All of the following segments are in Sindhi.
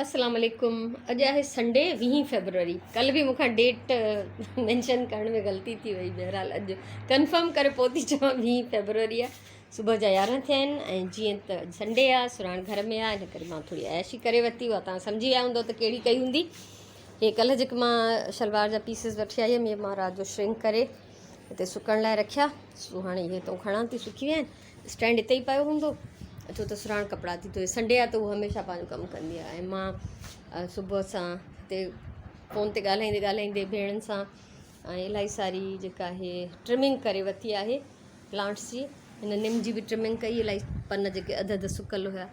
السلام عليڪم اڄ آهي سنڊي ويهين فيبروري ڪل به مونکان ڊيٽ مينشن ڪرڻ ۾ غلطي ٿي وئي بهرحال اڄ ڪنفرم ڪري پوء ٿي چوان ويهين فيبروري آهي صبح جا يارهن ٿيا آهن ۽ جيئن ته اڄ سنڊي آهي سراڻ گهر ۾ آهي ان ڪري مان ٿوري عياشي ڪري ورتي اها توهان سمجهي ويا هوندو ته ڪهڙي ڪئي هوندي هي ڪلهه جيڪي مان شلوار جا پيسز وٺي آئي هيم اهي مان رات جو شرنڪ ڪري هتي سڪڻ لاء رکيا سو هاڻي اهي هتو کڻان ٿي سڪي ويا آهن اسٽينڊ اتي ئي پيو هوندو ڇو ته سراڻ ڪپڙا ٿي ڌوئي سنڊي آهي ته هو هميشه پنهنجو ڪم ڪندي آهي ۽ مان صبح سان هتي فون تي ڳالهائيندي ڳالهائيندي ڀيڻن سان ۽ الاهي ساري جيڪا آهي ٽرمنگ ڪري ورتي آهي پلانٽس جي هن نم جي به ٽرمنگ ڪئي الاهي پن جيڪي اڌ اڌ سڪل هيا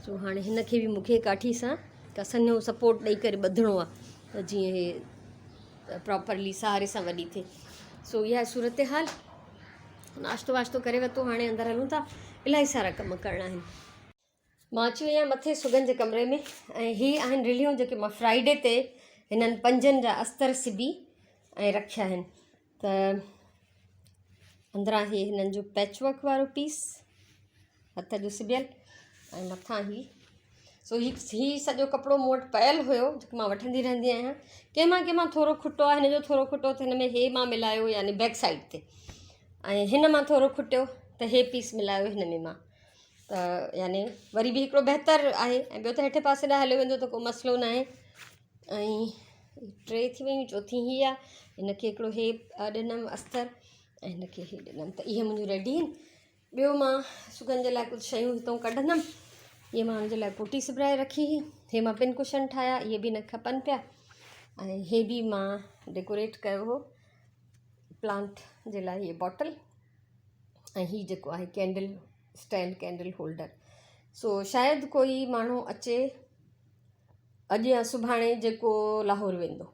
سو هاڻي هن کي به مونکي ڪاٺي سان ڪا سنهو سپورٽ ڏئي ڪري ٻڌڻو آهي ته جيئن هي پراپرلي سهاري سان وڏي ٿئي سو اها صورتحال ناشتو واشتو ڪري ورتو هاڻي اندر هلون ٿا الاهي سارا ڪم ڪرڻا آهن. مان اچي وئي آهيان مٿي سگن جي ڪمري ۾ ۽ هي آهن رليون جيڪي مان فرائيڊي تي هنن پنجن جا استر سبي ۽ رکيا آهن ته اندران هي هنن جو پيچ ورڪ وارو پيس هٿ جو سبيل ۽ مٿان هي سو هي هي سڄو ڪپڙو مون وٽ پيل هيو جيڪو مان وٺندي رهندي آهيان ڪنهن مان ڪنهن مان ٿورو کٽو آهي هن جو ٿورو کٽو ته هن ۾ هي مان ملايو يعني بيڪ سائيڊ تي ۽ هن مان ٿورو کٽيو ته هي پيس ملايو هن ۾ مان ته يعني وري به هڪڙو بهتر آهي ۽ ٻيو ته هيٺ پاسي ڏانهن هليو ويندو ته ڪو مسئلو نه آهي ۽ ٽي ٿي ويون چوٿين هي آهي هن کي هڪڙو هي ڏنم استر ۽ هن کي هي ڏنم ته اهي منهنجون ريڊي آهن ٻيو مان سگن جي لاء ڪجهه شيون هتان ڪڍندم اهي مان هن جي لاء ڪوٽي سبرائي رکي هئي هي مان پن ڪشن ٺاهيا اهي به هن کي کپن پيا ۽ هي به مان ڊيڪوريٽ ڪيو هو پلانٽ جي لاء هي باٽل ۽ هي جيڪو آهي ڪينڊل اسٽينڊ ڪينڊل هولڊر سو شايد ڪوئي ماڻهو اچي اڄ يا سڀاڻي جيڪو لاهور ويندو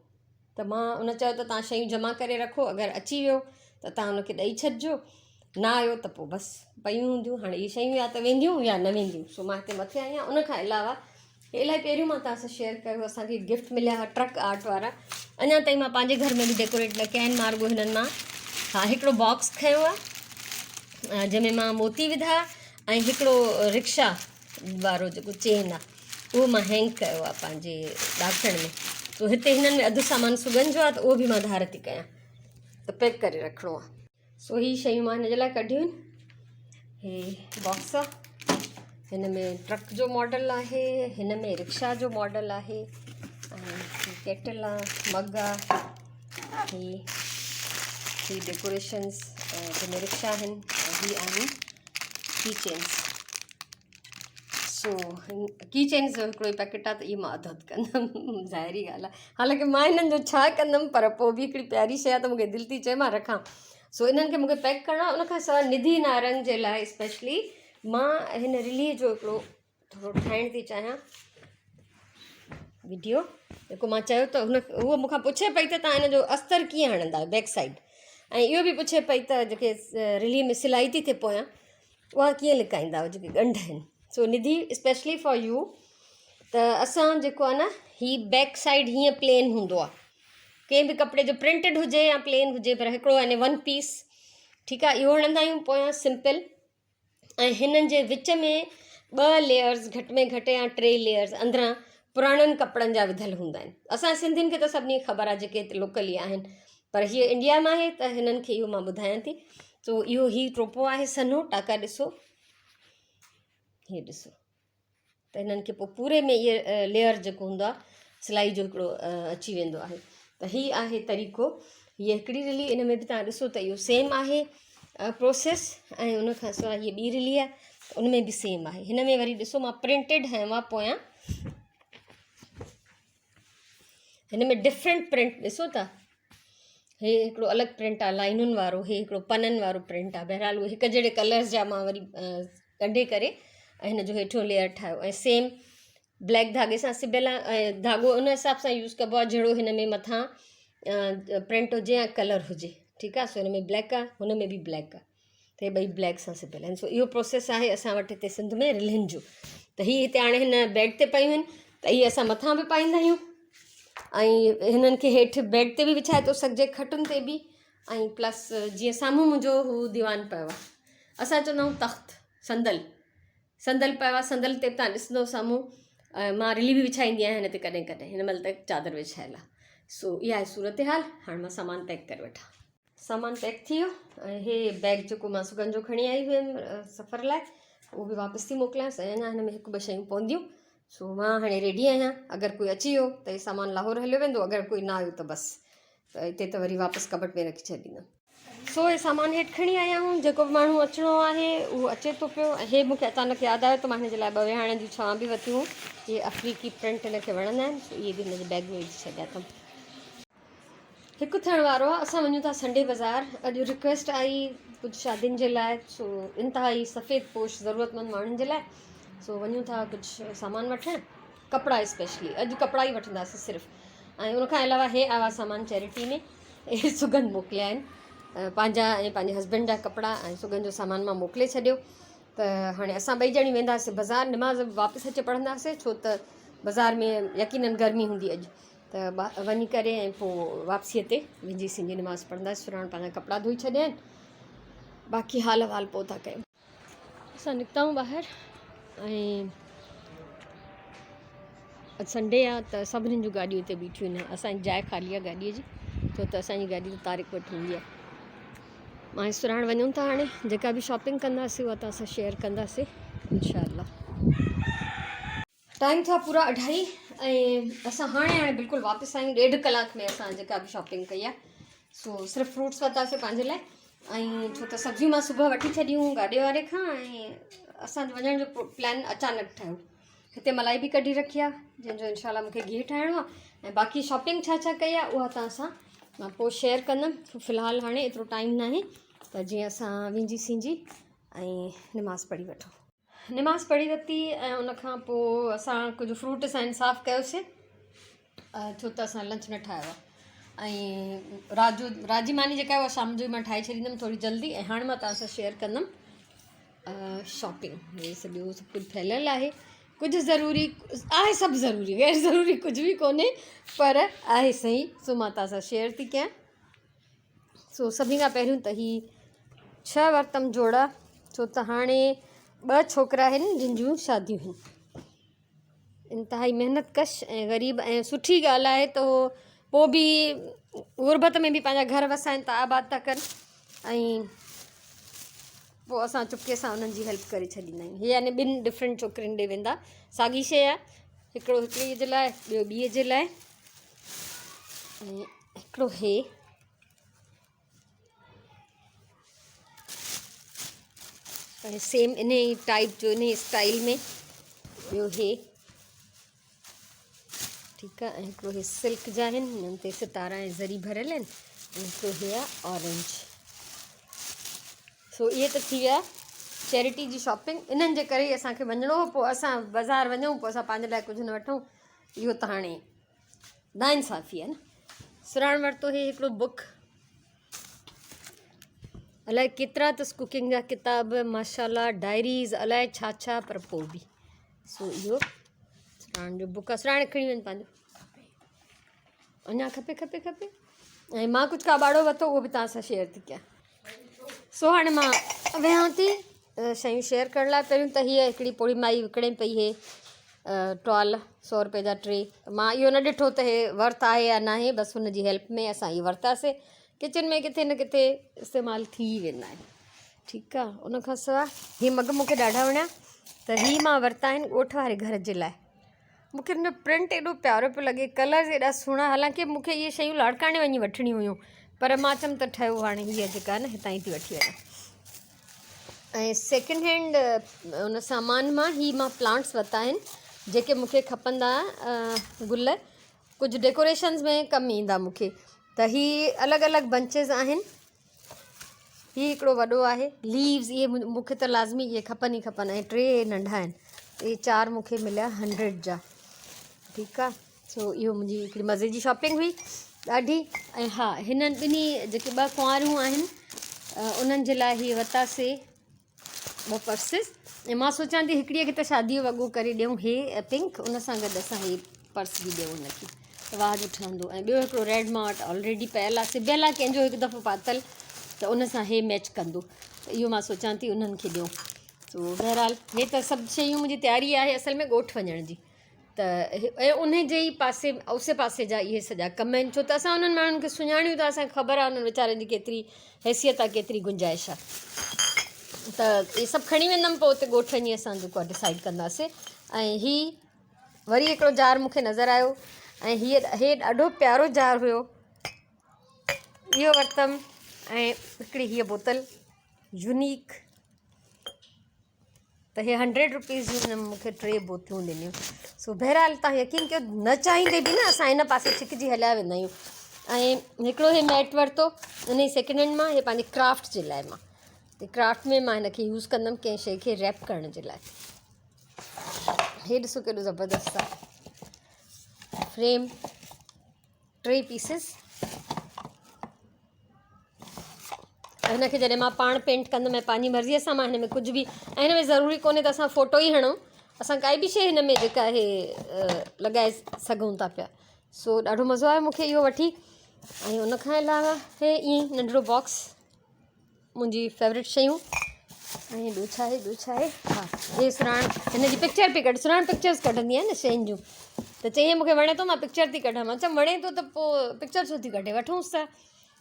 ته مان ان چيو ته توهان شيون جمع ڪري رکو اگر اچي ويو ته توهان ان کي ڏئي ڇڏجو نه آيو ته پوء بس پيون هونديون هاڻي اهي شيون يا ته وينديون يا نه وينديون سو مان هتي مٿي آئي آهيان ان کان علاوه الاهي پهريون مان توهان سان شيئر ڪيو اسانکي گفٽ مليا هئا ٽرڪ آرٽ وارا اڃا تائين مان پنهنجي گهر ۾ به ڊيڪوريٽ نه ڪيا آهن مان رڳو هنن مان ها هڪڙو باڪس کنيو آهي جنهن ۾ مان موتي وڌا ۽ هڪڙو رڪشا وارو جيڪو چين آ اهو مان هينگ ڪيو آ پنهنجي ڏاڪڻ ۾ سو هتي هنن ۾ اڌ سامان سگن جو آ ته اهو به مان ڌار ٿي ڪيان ته پيڪ ڪري رکڻو آ سو هي شيون مان هن جي لاء ڪڍيون هي باڪس آ هن ۾ ٽرڪ جو ماڊل آهي هن ۾ رڪشا جو ماڊل آهي ۽ ڪيٽل آ مگ آ هي هي ڊيڪوريشنس جنهن ۾ رڪشا آهن هي آهن ڪي چينس سو ڪي چينس جو هڪڙو ئي پيڪيٽ آهي ته اهو مان اڌ اڌ ڪندم ظاهري ڳالهه آهي حالانڪه مان هنن جو ڇا ڪندم پر پوء به هڪڙي پياري شيء آهي ته مونکي دل ٿي چئي مان رکان سو انهن کي مونکي پيڪ ڪرڻو آهي ان کان سواء نڌي نارنگ جي لاء اسپيشلي مان هن رلي جو هڪڙو ٿورو ٺاهڻ ٿي چاهيان وڊيو جيڪو مان چيو ته هن هوء مون کان پڇي پئي ته تان هن جو استر ڪيئن هڻندا آهيو بيڪ سائيڊ ۽ اهو به پڇي پئي ته جيڪي رلي ۾ سلائي ٿي ٿئي پويان اها ڪيئن لڪائيندا آهيو جيڪي ڳنڍ آهن سو نڌي اسپيشلي فار you ته اسان جيڪو آهي نه هي بيڪ سائيڊ هيئن پلين هوندو آهي ڪنهن به ڪپڙي جو پرنٽيڊ هجي يا پلين هجي پر هڪڙو يعني ون پيس ٺيڪ آهي اهو هڻندا آهيون پويان سمپل ۽ هنن جي وچ ۾ ٻه ليئرز گهٽ ۾ گهٽ يا ٽي ليئرز اندران پراڻن ڪپڙن جا وڌل هوندا آهن اسان سنڌين کي ته سڀني کي خبر آهي جيڪي هتي لوڪلي آهن پر هيء انڊيا مان آهي ته هنن کي اهو مان ٻڌايان ٿي سو اهو هي ٽوپو آهي سنهو ٽاڪا ڏسو هي ڏسو ته هنن کي پوء پوري ۾ اهي ليئر جيڪو هوندو آهي سلائي جو هڪڙو اچي ويندو آهي ته هي آهي طريقو هيء هڪڙي رلي ان ۾ به تان ڏسو ته اهو سيم آهي پروسيس ۽ ان کان سواء هيء ٻي رلي آهي ان ۾ به سيم آهي هن ۾ وري ڏسو مان پرنٽيڊ هنيو آهي پويان هن ۾ ڊفرنٽ پرنٽ ڏسو ٿا هي هڪڙو الڳ پرنٽ آهي لائنن وارو هي هڪڙو پنن وارو پرنٽ آهي بهرحال اهي هڪ جهڙي ڪلرز جا مان وري ڳنڍي ڪري ۽ هن جو هيٺيون ليئر ٺاهيو ۽ سيم بليڪ ڌاڳي سان سبيل آهي ۽ ڌاڳو ان حساب سان يوز ڪبو آهي جهڙو هن ۾ مٿان پرنٽ هجي يا ڪلر هجي ٺيڪ آهي سو هن ۾ بليڪ آهي هن ۾ به بليڪ آهي ته هي ٻئي بليڪ سان سبيل آهن سو اهو پروسيس آهي اسان وٽ هتي سنڌ ۾ رلهين جو ته هي هتي هاڻي هن بيڊ تي پيون آهن ته اهي اسان مٿان به پائيندا آهيون ۽ هنن کي هيٺ بيڊ تي به وڇائي ٿو سگهجي کٽن تي به ۽ پلس جيئن سامهون منهنجو هو ديوان پيو آهي اسان چوندا آهيون تخت صندل صندل پيو آهي صندل تي به تان ڏسندو سامهون ۽ مان رلي به وڇائيندي آهيان هن تي ڪڏهن ڪڏهن هن مهل ته چادر وڇايل آهي سو اها آهي صورتحال هاڻي مان سامان پيڪ ڪري وٺان. سامان پيڪ ٿي ويو ۽ هي بيگ جيڪو مان سگن جو کڻي آئي هيم سفر لاء اهو به واپس ٿي موڪليانس ۽ اڃا هن ۾ هڪ ٻه شيون پونديون سو مان هاڻي ريڊي آهيان اگر ڪوئي اچي ويو ته هي سامان لاهور هليو ويندو اگر ڪوئي نه آيو ته بس ته هتي ته وري واپس ڪٻٽ ۾ رکي ڇڏيندم. سو هي سامان هيٺ کڻي آيا آهيون جيڪو به ماڻهو اچڻو آهي اهو اچي ٿو پيو ۽ هي مون کي اچانڪ ياد آيو ته مان هن جي لاء ٻه ويهاڻن جون ڇوان به ورتيون هيون اهي افريقي پرنٽ هن کي وڻندا آهن سو اهي به هن جي بيگ ۾ وجهي ڇڏيا اٿم. هڪ ٿيڻ وارو آهي اسان وڃون ٿا سنڊي بازار اڄ رڪويسٽ آئي ڪجهه شادين جي لاء سو انتهائي سفيد پوش ضرورتمند ماڻهن جي لاء سو وڃون ٿا ڪجهه سامان وٺڻ ڪپڙا اسپيشلي اڄ ڪپڙا ئي وٺنداسين صرف ۽ ان کان علاوه هي آيو آهي سامان چيرٽي ۾ اهي سگن موڪليا آهن پنهنجا ۽ پنهنجي هسبينڊ جا ڪپڙا ۽ سگن جو سامان مان موڪلي ڇڏيو ته هاڻي اسان ٻئي ڄڻي وينداسين بازار نماز به واپس اچي پڙهنداسين ڇو ته بازار ۾ يقينن گرمي هوندي اڄ ته وڃي ڪري ۽ پوء واپسيء تي وينجهي سنجهي نماز پڙهنداسين سراڻ پنهنجا ڪپڙا ڌوئي ڇڏيا آهن باقي حال احوال پوء ٿا ڪيون. اسان نڪتا آهيون ٻاهر ۽ اڄ سنڊي آهي ته سڀني جون گاڏيون هتي بيٺيون آهن اسانجي جاء خالي آهي گاڏيء جي ڇو ته اسانجي گاڏي ته طارق وٽ هوندي آهي مان سراڻ وڃون ٿا هاڻي جيڪا به شاپنگ ڪنداسين اها توهان سان شيئر ڪنداسين انشاء الله. ٽائيم ٿيو آهي پورا اڍائي ۽ اسان هاڻي هاڻي بلڪل واپس آيون ڏيڍ ڪلاڪ ۾ اسان جيڪا به شاپنگ ڪئي آهي سو صرف فروٽس ورتاسي پنهنجي لاء ۽ ڇو ته سبزيون مان صبح وٺي ڇڏيون گاڏي واري کان ۽ اسانجو وڃڻ جو پلان اچانڪ ٺهيو هتي ملائي به ڪڍي رکي آهي جنهن جو انشاء الله مونکي گيهه ٺاهڻو آهي ۽ باقي شاپنگ ڇا ڇا ڪئي آهي اها توهان سان مان پوء شيئر ڪندم في الحال هاڻي ايترو ٽائيم ناهي ته جيئن اسان وينجي سينجي ۽ نماز پڙهي وٺون. نماز پڙهي ورتي ۽ ان کان پوء اسان ڪجهه فروٽ سان انصاف ڪيوسين ڇو ته اسان لنچ نه ٺاهيو آهي ۽ رات جو رات جي ماني جيڪا آهي اها شام جو ئي مان ٺاهي ڇڏيندم ٿوري جلدي ۽ هاڻي مان توهان سان شيئر ڪندم شاپنگ هي سڄو سڀ ڪجهه ڦهليل آهي ڪجهه ضروري آهي سڀ ضروري غير ضروري ڪجهه به ڪونهي پر آهي صحيح سو مان توهان سان شيئر ٿي ڪيان سو سڀني کان پهريون ته هي ڇهه ورتم جوڙا ڇو ته هاڻي ٻه ڇوڪرا آهن جن جون شاديون آهن انتهائي محنت ڪش ۽ غريب ۽ سٺي ڳالهه آهي ته هو پوء به غربت ۾ به پنهنجا گهر وسائن ٿا آباد ٿا ڪن ۽ پوء اسان چپڪي سان انهن جي هيلپ ڪري ڇڏيندا آهيون هي يعني ٻن ڊفرنٽ ڇوڪرين ڏي ويندا ساڳي شيء آهي هڪڙو هڪڙي جي لاء ٻيو ٻي جي لاء ۽ هڪڙو هي ۽ سيم ان ئي ٽائپ جو ان ئي اسٽائل ۾ ٻيو هي ٺيڪ آهي ۽ هڪڙو هي سلڪ جا آهن هنن تي ستارا ۽ زري ڀريل آهن ۽ هڪڙو هي آهي اورينج سو اهي ته ٿي ويا چيرٽي جي شاپنگ انهن جي ڪري ئي اسانکي وڃڻو هو پوء اسان بازار وڃون پوء اسان پنهنجي لاء ڪجهه نه وٺون اهو ته هاڻي ناانصافي آهي نه. سراڻ ورتو هي هڪڙو بڪ الائي ڪيترا اٿس ڪوڪنگ جا ڪتاب ماشاءالله ڊائريز الائي ڇا ڇا پر پوء به سو اهو سراڻ جو بڪ آهي سراڻ کڻي وڃ پنهنجو اڃا کپي کپي کپي ۽ مان ڪجهه ڪاٻاڙو ورتو اهو به توهان سان شيئر ٿي ڪيان سو هاڻي مان ويهان ٿي شيون شيئر ڪرڻ لاء پهريون ته هيء هڪڙي پوڙهي مائي وڪڻي پئي هي ٽوال سو روپئي جا ٽي مان اهو نه ڏٺو ته هي ورٿ آهي يا ناهي بس هن جي هيلپ ۾ اسان اهي ورتاسي ڪچن ۾ ڪٿي نه ڪٿي استعمال ٿي ويندا آهن ٺيڪ آهي ان کان سواء هي مگ مون کي ڏاڍا وڻيا ته هي مان ورتا آهن ڳوٺ واري گهر جي لاء مون کي ان جو پرنٽ ايڏو پيارو پيو لڳي ڪلرز ايڏا سهڻا حالانڪه مون کي اهي شيون لاڙڪاڻي وڃي وٺڻيون هيون پر مان چيم ته ٺهيو هاڻي هيء جيڪا آهي نه هتان ئي ٿي وٺي وڃان ۽ سيڪنڊ هينڊ ان سامان مان هي مان پلانٽس ورتا آهن جيڪي مون کي کپندا گل ڪجهه ڊيڪوريشنز ۾ ڪم ايندا مون کي ته هي الڳ الڳ بنچز آهن هي هڪڙو وڏو آهي ليوز اهي مون کي ته لازمي اهي کپن ئي کپن ۽ ٽي ننڍا آهن اهي چار مون کي مليا هنڊريڊ جا ٺيڪ آهي سو اهو منهنجي هڪڙي مزي جي شاپنگ هئي ڏاڍي ۽ ها هنن ٻنهي جيڪي ٻه ڪنواريون آهن انهن جي لاء هي ورتاسي ٻه پرسز ۽ مان سوچان ٿي هڪڙيء کي ته شاديء جو وڳو ڪري ڏيون هي پنڪ ان سان گڏ اسان هي پرس به ڏيون هن کي ته واهه جو ٺهندو ۽ ٻيو هڪڙو ريڊ مان وٽ آلريڊي پيل آهي سبيل آهي ڪنهن جو هڪ دفعو پاتل ته ان سان هي ميچ ڪندو ته اهو مان سوچان ٿي انهن کي ڏيون سو بهرحال هي ته سڀ شيون منهنجي تياري آهي اصل ۾ ڳوٺ وڃڻ جي. ته ۽ انهي جي ئي پاسي اوسي پاسي جا اهي سڄا ڪم آهن ڇو ته اسان انهن ماڻهن کي سڃاڻيون ٿا اسان کي خبر آهي انهن ويچارن جي ڪيتري حيثيت آهي ڪيتري گنجائش آهي ته اهي سڀ کڻي ويندم پوء اتي ڳوٺ وڃي اسان جيڪو آهي ڊسائيڊ ڪنداسي ۽ هي وري هڪڙو جار مون کي نظر آيو ۽ هيء هي ڏاڍو پيارو جار هيو اهو ورتم ۽ هڪڙي هيء بوتل يونيڪ ته هي هنڊريڊ روپيز جون هن مون کي ٽي بوتلون ڏنيون سو بهرحال تان يقين ڪيو نه چاهيندي به نه اسان هن پاسي ڇڪجي هليا ويندا آهيون ۽ هڪڙو هي ميٽ ورتو ان سيڪنڊ هينڊ مان هي پنهنجي ڪرافٽ جي لاء مان ڪرافٽ ۾ مان هن کي يوز ڪندم ڪنهن شي کي ريپ ڪرڻ جي لاء هي ڏسو ڪيڏو زبردست آهي فريم ٽي پيسز هن کي جڏهن مان پاڻ پينٽ ڪندم ۽ پنهنجي مرضيء سان مان هن ۾ ڪجهه به ۽ هن ۾ ضروري ڪونهي ته اسان فوٽو ئي هڻون اسان ڪائي به شيء هن ۾ جيڪا آهي لڳائي سگهون ٿا پيا سو ڏاڍو مزو آيو مونکي اهو وٺي ۽ ان کان علاوه هي ائين ننڍڙو باڪس منهنجي فيورٽ شيون ۽ ٻيو ڇا آهي ٻيو ڇا آهي ها هي سراڻ هن جي پڪچر پئي ڪڍ سراڻ پڪچرس ڪڍندي آهي نه شين جون ته چيائين مونکي وڻي ٿو مان پڪچر ٿي ڪڍان مان چيم وڻي ٿو ته پوء پڪچر ڇو ٿي ڪڍي وٺونس ته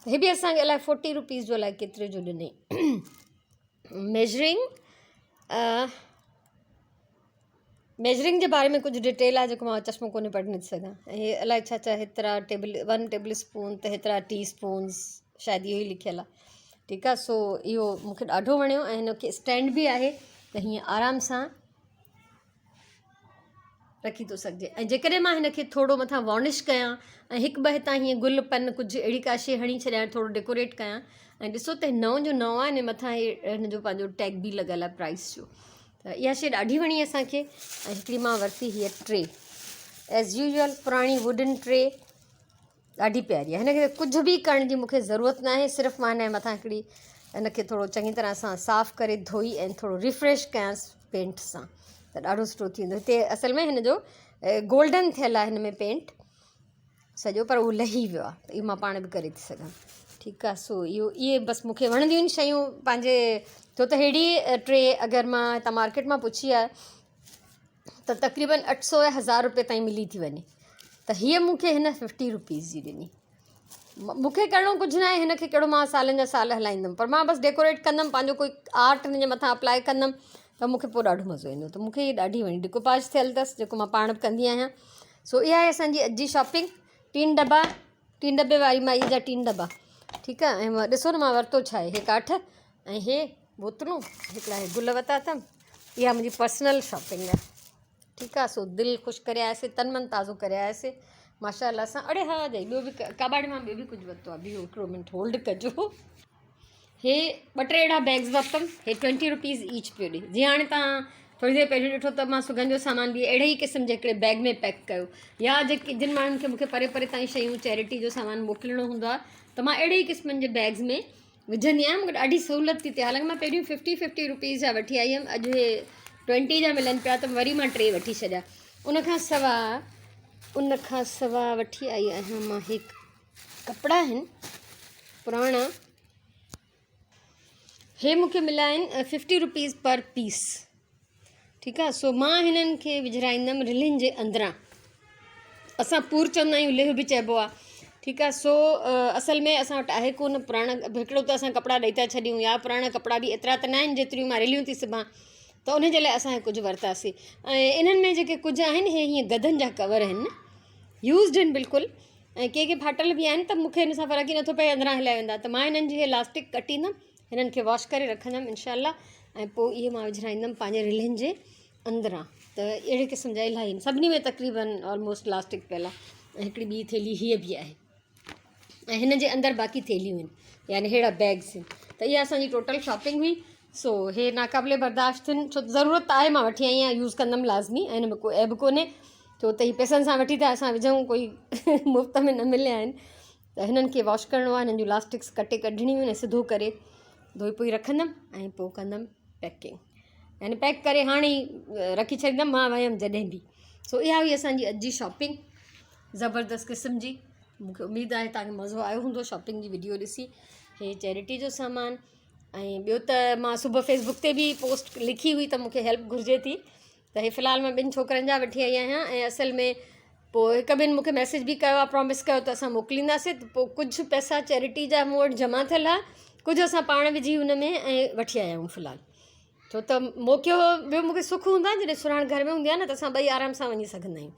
هي به اسانکي الائي فورٽي روپيز جو الائي ڪيتري جو ڏني ميجرنگ ميجرنگ جي باري ۾ ڪجهه ڊيٽيل آهي جيڪو مان چشمو ڪونهي پڙهي نٿي سگهان ۽ هي الائي ڇا ڇا هيترا ٽيبل ون ٽيبل اسپون ته هيترا ٽي اسپونس شايد اهو ئي لکيل آهي ٺيڪ آهي سو اهو مونکي ڏاڍو وڻيو ۽ هن کي اسٽينڊ به آهي ته هيئن آرام سان رکي ٿو سگهجي ۽ جيڪڏهن مان هن کي ٿورو مٿان وارنش ڪيان ۽ هڪ ٻه هتان هيئن گل پن ڪجهه اهڙي ڪا شيء هڻي ڇڏيان ٿورو ڊيڪوريٽ ڪيان ۽ ڏسو ته نئون جو نئون آهي ان مٿان هي هن جو پنهنجو ٽيگ به لڳل آهي پرائس جو ته اها شيء ڏاڍي وڻي اسانکي ۽ هڪڙي مان ورتي هيء ٽري ايز يوزول پراڻي ووڊن ٽري ڏاڍي پياري آهي هن کي ڪجهه به ڪرڻ جي مونکي ضرورت ناهي صرف مان هن جي مٿان هڪڙي هن کي ٿورو چڱي طرح سان صاف ڪري ڌوئي ۽ ٿورو ريفريش ڪيانس پينٽ سان ته ڏاڍو سٺو ٿي ويندو هتي اصل ۾ هن جو گولڊن ٿيل آهي هن ۾ پينٽ سڄو پر اهو لهي ويو آهي ته اهو مان پاڻ به ڪري ٿي سگهان ٺيڪ آهي سو اهو اهي بس مونکي وڻنديون آهن شيون پنهنجي ڇو ته ههڙي ٽري اگر مان هتان مارڪيٽ مان پڇي آهي ته تقريبن اٺ سو يا هزار روپئي تائين ملي ٿي وڃي ته هيء مون کي هن ففٽي روپيز جي ڏني مون کي ڪرڻو ڪجهه ناهي هن کي ڪهڙو مان سالن جا سال هلائيندم پر مان بس ڊيڪوريٽ ڪندم پنهنجو ڪوئي آرٽ هن جي مٿان اپلائي ڪندم ته مون کي پوء ڏاڍو مزو ايندو ته مون کي هيء ڏاڍي وڻي ڊيڪوپاج ٿيل اٿس جيڪو مان پاڻ به ڪندي آهيان سو اها آهي اسانجي اڄ جي شاپنگ ٽين ڊبا ٽين ڊبي واري مائي جا ٽين ڊبا ٺيڪ آهي ۽ ڏسو نه مان ورتو ڇا آهي هي ڪاٺ ۽ هي بوتلون هڪڙا هي گل ورتا اٿم اها منهنجي پرسنل شاپنگ آهي ٺيڪ آهي سو دل خوش ڪري آياسي تن من تازو ڪري آياسي ماشاء الله سان اڙي ها جي ٻيو به ڪاٻاڙي مان ٻيو به ڪجهه ورتو آهي بيهو هڪڙو منٽ هولڊ ڪجو هي ٻه ٽي اهڙا بيگز ورتم هي ٽوئنٽي روپيز ايچ پيو ڏي جيئن هاڻي تان ٿوري دير پهريون ڏٺو ته مان سگهن جو سامان به اهڙي ئي قسم جي هڪڙي بيگ ۾ پيڪ ڪيو يا جيڪي جن ماڻهن کي مونکي پري پري تائين شيون چيرٽي جو سامان موڪلڻو هوندو آهي ته مان اهڙي ئي قسمن جي بيگز ۾ وجهندي آهيان مونکي ڏاڍي سهولت ٿي ٿئي حالانڪه مان پهريون ففٽي ففٽي روپيز جا وٺي آئي هيم اڄ هي ٽوئنٽي جا ملن پيا ته وري مان ٽي وٺي ڇڏيا ان کان سوا ان کان سوا وٺي آئي آهيان مان هڪ ڪپڙا آهن پراڻا هي مونکي مليا آهن ففٽي روپيز پر پيس ٺيڪ آ سو مان هنن کي وجهرائيندم رلين جي اندران اسان پور چوندا آهيون لهه به چئبو آ ٺيڪ آ سو اصل ۾ اسان وٽ آهي ڪونه پراڻا هڪڙو ته اسان ڪپڙا ڏئي ٿا ڇڏيون يا پراڻا ڪپڙا به ايترا ته نه آهن جيتريون مان رليون ٿي سبان ته ان جي لاء اسان ڪجهه ورتاسي ۽ انهن ۾ جيڪي ڪجهه آهن هي هيئن گدن جا ڪور آهن يوزڊ آهن بلڪل ۽ ڪي ڪي ڦاٽل به آهن ته مونکي هن سان فرق ئي نٿو پئي اندران هليا ويندا ته مان هنن جي هي لاسٽڪ ڪٽيندم هنن کي واش ڪري رکندم انشاء الله ۽ پوء اهي مان وجهرائيندم پنهنجي رلهين جي اندران ته اهڙي قسم جا الاهي آهن سڀني ۾ تقريبن آلموسٽ لاسٽڪ پيل آهي ۽ هڪڙي ٻي ٿيلهي هيء به آهي ۽ هن جي اندر باقي ٿيلهيون آهن يعني ههڙا بيگس آهن ته اها اسانجي ٽوٽل شاپنگ هئي سو هي ناقابل برداشت آهن ڇو ته ضرورت آهي مان وٺي آئي آهيان يوز ڪندم لازمي ۽ هن ۾ ڪو عيب ڪونهي ڇو ته هي پئسن سان وٺي ٿا اسان وجهون ڪوئي مفت ۾ نه مليا آهن ته هنن کي واش ڪرڻو آهي هنن جون لاسٽڪس ڪٽي ڪڍڻيون آهن ۽ سڌو ڪري ڌوئي پوئي رکندم ۽ پوء ڪندم پيڪنگ يعني پيڪ ڪري هاڻي ئي رکي ڇڏيندم مان ويم جڏهن به سو اها هئي اسانجي اڄ جي شاپنگ زبردست قسم جي مونکي اميد آهي توهان کي مزو آيو هوندو شاپنگ جي وڊيو ڏسي هي چيرٽي جو سامان ۽ ٻيو ته مان صبح فيس بڪ تي به پوسٽ لکي هئي ته مونکي هيلپ گهرجي ٿي. ته هي في الحال مان ٻن ڇوڪرن جا وٺي آئي آهيان ۽ اصل ۾ پوء هڪ ٻن مونکي ميسيج به ڪيو آهي پرامس ڪيو ته اسان موڪلينداسي ته پوء ڪجهه پئسا چيرٽي جا مون وٽ جمع ٿيل هئا ڪجهه اسان پاڻ وجهي ان ۾ ۽ وٺي آيا آهيون في الحال ڇو ته موقعو ٻيو مونکي سک هوندو آهي جڏهن سرهاڻ گهر ۾ هوندي آهي نه ته اسان ٻئي آرام سان وڃي سگهندا آهيون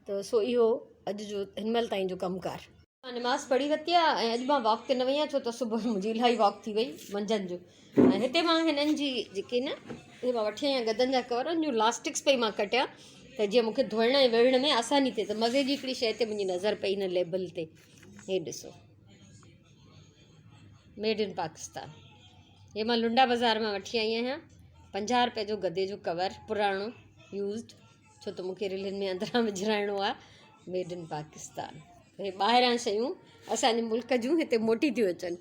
ته سو اهو اڄ جو هن مهل تائين جو ڪم ڪار. مان نماز پڙهي ورتي آهي ۽ اڄ مان واڪ تي نه وئي آهيان ڇو ته صبح منهنجي الاهي واڪ ٿي وئي منجهند جو ۽ هتي مان هنن جي جيڪي نه هي مان وٺي آئي آهيان گدن جا ڪور ان جون لاسٽڪس پئي مان ڪٽيان ته جيئن مونکي ڌوئڻ ۽ ويڙهڻ ۾ آساني ٿئي ته مزي جي هڪڙي شيء تي منهنجي نظر پئي هن ليبل تي هي ڏسو ميڊ ان پاڪستان هي مان لنڊا بازار مان وٺي آئي آهيان 50 روپئي جو گدي جو ڪور پراڻو يوزڊ ڇو ته مونکي رلين ۾ اندران وجهرائڻو آهي ميڊ ان پاڪستان هي ٻاهران شيون اسانجي ملڪ جون هتي موٽي ٿيون اچن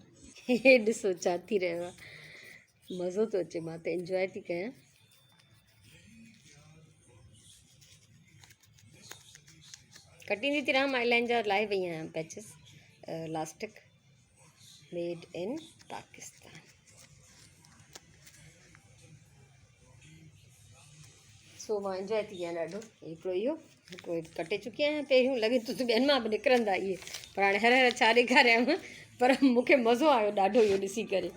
هي ڏسو ڇا ٿي رهيو آهي مزو ٿو اچي مان ته انجواء ٿي ڪيان ڪٽيندي ٿي رهان مان الائن جا لاهي وئي آهيان پيچز لاسٽڪ ميڊ ان پاڪستان سو مان انجواء ٿي ڪيان ڏاڍو هڪڙو اهو هڪڙو ڪٽي چڪي آهيان پهريون لڳي ٿو ته ٻين مان به نڪرندا اهي پر هاڻي هر هر ڇا ڏيکاريان پر مونکي مزو آيو ڏاڍو اهو ڏسي ڪري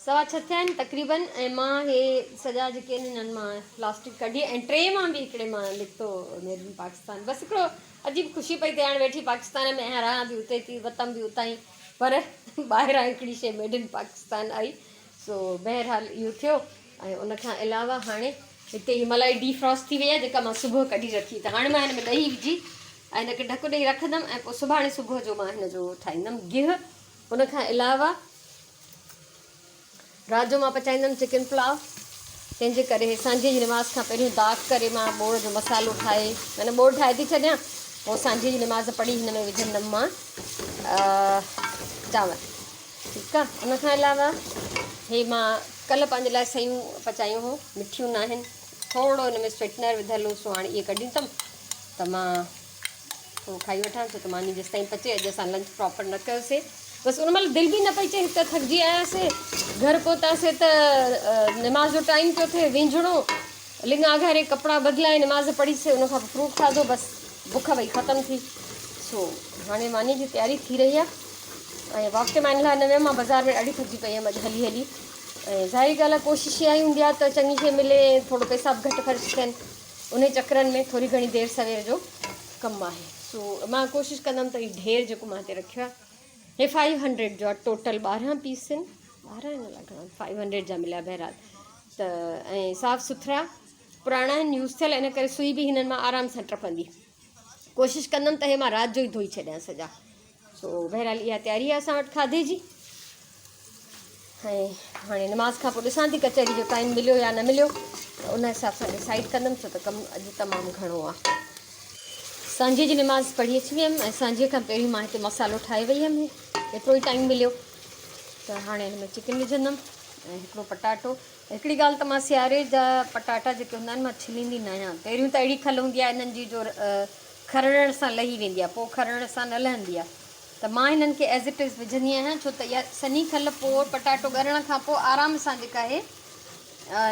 سوا ڇهه ٿيا آهن تقريبن ۽ مان هي سڄا جيڪي آهن هنن مان پلاسٽڪ ڪڍي ۽ ٽي مان به هڪڙي مان نڪتو ميڊ ان پاڪستان بس هڪڙو عجيب خوشي پئي ٿئي هاڻي ويٺي پاڪستان ۾ آهيان رهان به اتي ٿي وتم به اتان ئي پر ٻاهران هڪڙي شي ميڊ ان پاڪستان آئي سو بهرحال اهو ٿيو ۽ ان کان علاوه هاڻي هتي هي ملائي ڊي فراست ٿي وئي آهي جيڪا مان صبح ڪڍي رکي ته هاڻي مان هن ۾ ڏهي وجهي ۽ هن کي ڍڪ ڏئي رکندم ۽ پوء سڀاڻي صبح جو مان هن جو ٺاهيندم گيهه ان کان علاوه رات جو مان پچائيندم چڪن پلاء تنهن جي ڪري سانجهي جي نماز کان پهريون داغ ڪري مان ٻوڙ جو مصالحو ٺاهي معنيٰ ٻوڙ ٺاهي ٿي ڇڏيان پوء سانجهي جي نماز پڙهي هن ۾ وجهندم مان چانور ٺيڪ آ ان کان علاوه هي مان ڪلهه پنهنجي لاء سيون پچايون هو مٺيون ناهن ٿورو هن ۾ سويٽنر وڌل هو سو هاڻي اهي ڪڍي اٿم ته مان ٿورو کائي وٺان ڇو ته ماني جيستائين پچي اڄ اسان لنچ پراپر نه ڪيوسي بس ان مهل دل به نه پئي چئي هت ٿڪجي آياسي گهر پهتاسي ته نماز جو ٽائيم پيو ٿئي وينجهڻو لڱا گهاري ڪپڙا بدلائي نماز پڙهي سي ان کان فروٽ کاڌو بس بک وئي ختم ٿي سو هاڻي ماني جي تياري ٿي رهي آهي ۽ واڪ تي مان ان لاء نه ويم مان بازار ۾ ڏاڍي ٿڪجي پئي هيم اڄ هلي هلي ۽ ظاهري ڳالهه آهي ڪوشش اها ئي هوندي آهي ته چڱي شيء ملي ٿورو پئسا به گهٽ خرچ ٿين انهي چڪرن ۾ ٿوري گهڻي دير سوير جو ڪم آهي سو مان ڪوشش ڪندم ته هي ڍير جيڪو مان هتي رکيو آهي هي فائيو هنڊريڊ جو آهي ٽوٽل 12 پيس آهن 12 آهن الائي گهڻا فائيو هنڊريڊ جا مليا بهرحال ته ۽ صاف سٿرا پراڻا آهن يوز ٿيل ان ڪري سوئي به هنن مان آرام سان ٽپندي ڪوشش ڪندم ته هي مان رات جو ئي ڌوئي ڇڏيان سڄا سو بهرحال اها تياري آهي اسان وٽ کاڌي جي ۽ هاڻي نماز کان پوء ڏسان ٿي ڪچهري جو ٽائيم مليو يا نه مليو ته ان حساب سان ڊسائيڊ ڪندم ڇو ته ڪم اڄ تمام گهڻو آهي سانجهي جي نماز پڙهي اچي ويم ۽ سانجهي کان پهرين مان هتي مصالحو ٺاهي وئي هيم ايترو ئي ٽائيم مليو ته هاڻي هن ۾ چڪن وجهندم ۽ هڪڙو پٽاٽو هڪڙي ڳالهه ته مان سياري جا پٽاٽا جيڪي هوندا آهن مان ڇليندي نه آهيان پهريون ته اهڙي کل هوندي آهي هنن جي جو کرڙڻ سان لهي ويندي آهي پوء کرڙڻ سان نه لهندي آهي ته مان هنن کي ايز it از وجهندي آهيان ڇو ته اها سنهي کل پوء پٽاٽو ڳرڻ کان پوء آرام سان جيڪا آهي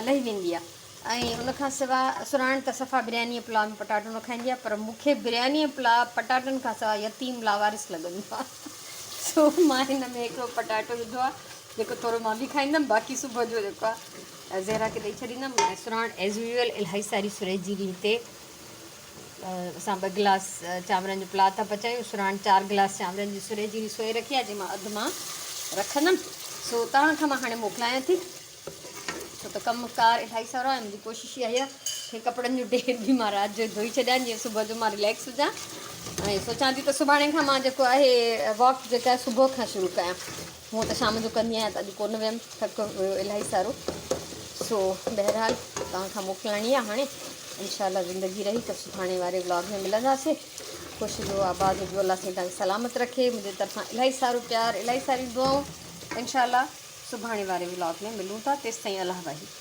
لهي ويندي آهي ۽ ان کان سواء سراڻ ته صفا برياني ۽ پلاء ۾ پٽاٽو نه کائيندي آهي پر مون کي برياني ۽ پلاء پٽاٽن کان سواء يتيم لاوارث لڳندو آهي سو مان هن ۾ هڪڙو پٽاٽو وڌو آهي جيڪو ٿورو مان به کائيندم باقي صبح جو جيڪو آهي زهرا کي ڏئي ڇڏيندم ۽ سراڻ ايز يوزل الاهي ساري سري جيري هتي اسان ٻه گلاس چانورن جو پلاء ٿا پچايون. سراڻ چار گلاس چانورن جي سري جيري سوئي رکي آهي جنهن مان اڌ مان رکندم. سو توهان کان مان هاڻي موڪلايان ٿي ڇو ته ڪم ڪار الاهي سارو آهي. منهنجي ڪوشش اها آهي ته ڪپڙن جو ڍير به مان رات جو ڌوئي ڇڏيان جيئن صبح جو مان رليڪس هجان ۽ سوچان ٿي ته سڀاڻي کان مان جيڪو آهي واڪ جيڪا آهي صبح کان شروع ڪيان. هونء ته شام جو ڪندي آهيان ته اڄ ڪونه ويم ٿڪ هيو الاهي سارو سو بهرحال توهان کان موڪلاڻي آهي هاڻي انشاء الله زندگي رهي ته سڀاڻي واري ولاگ ۾ ملنداسي خوش هجو آباد هجو الله سائين توهان کي سلامت رکي منهنجي طرفان الاهي سارو پيار الاهي ساريون دعائون انشاء الله سڀاڻي واري ولاگ ۾ ملون ٿا تيستائين الله واهي.